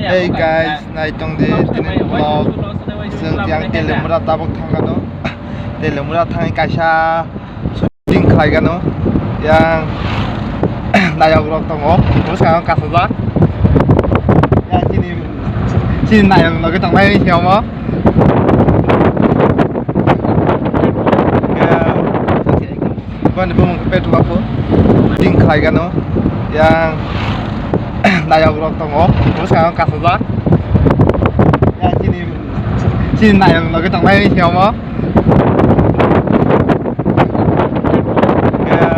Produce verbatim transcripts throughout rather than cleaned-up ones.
Hey guys, nai tong di tini vlog. Chwng yang Telemura tabok thang kano. Telemura thangwi kaisa shooting khlai kano. Yang nayok rok tongo. Bwskang kasajak. Ya chini, chini nayok logi tongnai ni omo. Ya. Bani bumung khe petrol apo. Ding khlai gano. Yang nayok rok tongo. Bwskang kasajak. Ya chini, chini nayok logi tongnai ni omo. Ya.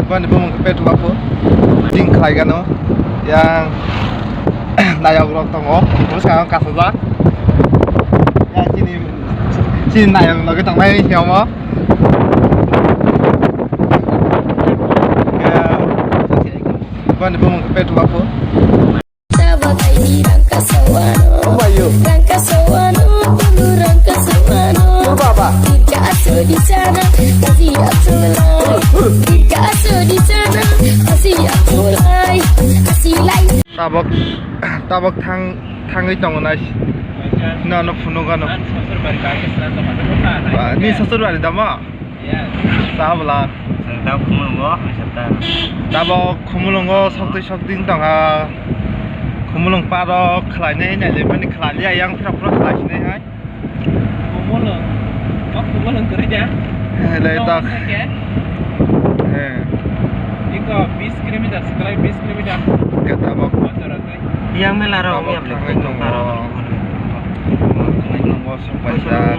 Bani bumung khe petrol apo. Ding khlai gano. Yang nayok rok tongo. Bwskang kasajak. Ya chini, chini nayok logi tongnai ni omo. Bani bumung khe petrol apo. Bayo. Baba. Tabok, tabok thang, thangwi tongo nai. No, no, phunuk ano. Ba, ni sosor bari dama? Tabla. Tabok khumulungo, tabok khumulungo, sok twi sok ding tongha. Khumulung parok khlainai, nailai mani khlai liya, yang phra phra khlai sinai hai. Khumulung, ma khumulung kwrwi da? Helai tak. He. Iko bis kilometer, sekolah bis kilometer. Kata bok. Motor atai. Yang mela rok, tabok yang thangwi tongo. Khumulung bosong paisa.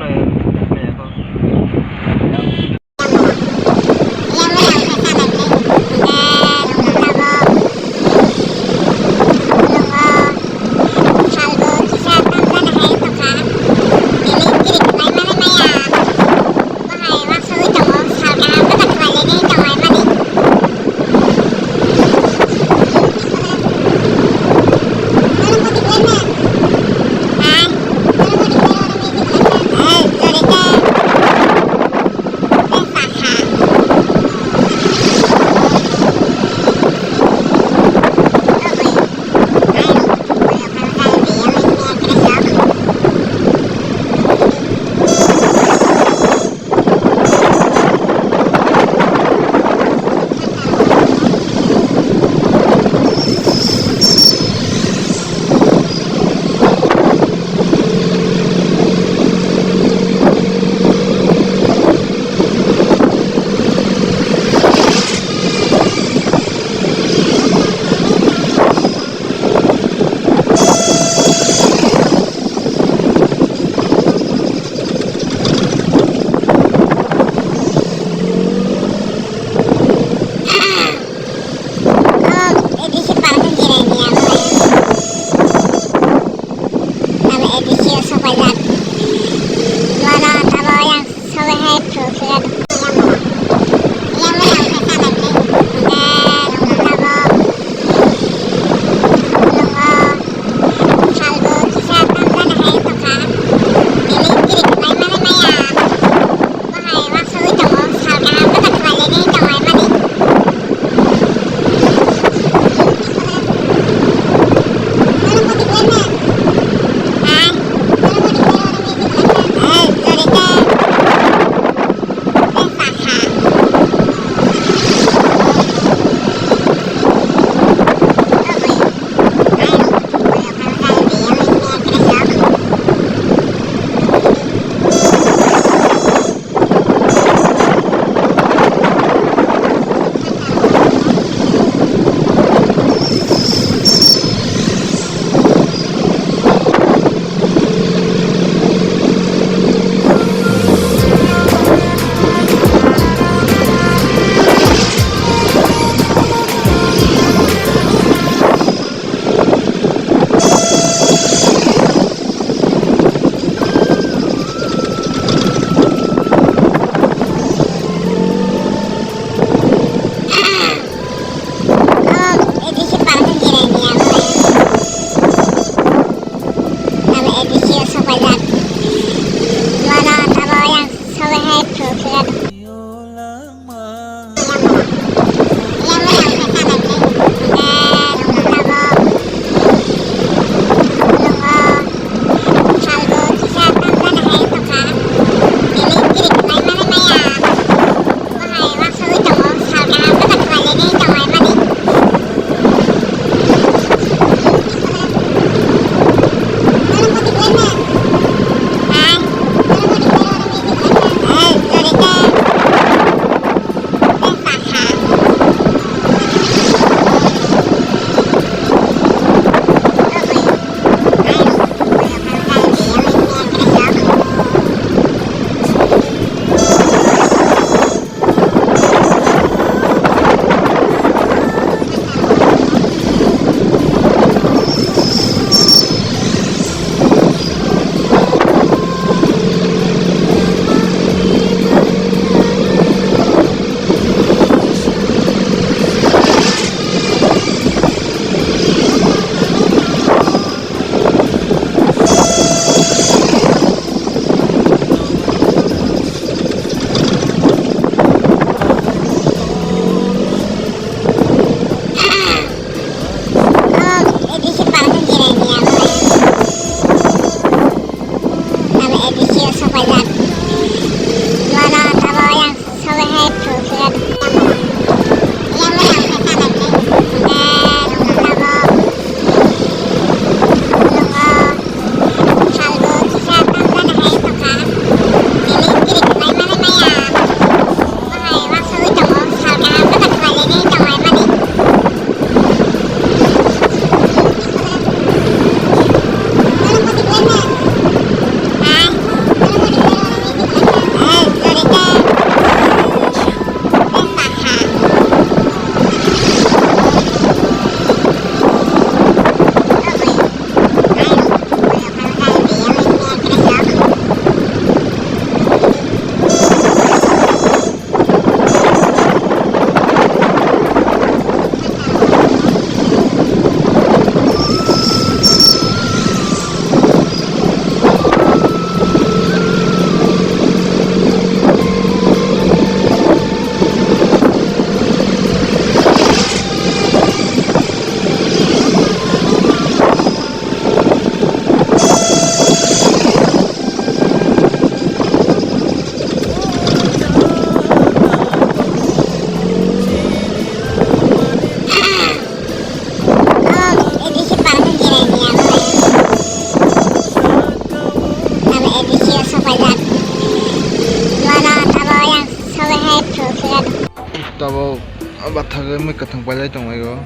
Mui kwthang pailai tonglaio.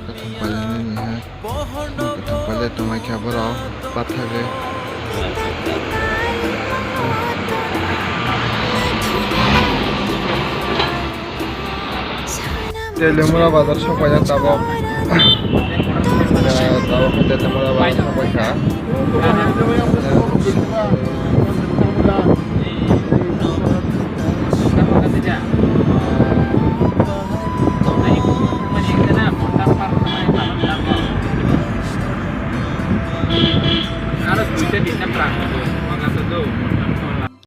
Kwthang pailai nini ha. Mui kwthang pailai tonglaikha borok pathagwi. Telemura bazar sokpaijak tabok. Tabok khe Telemura bazar sokpaikha.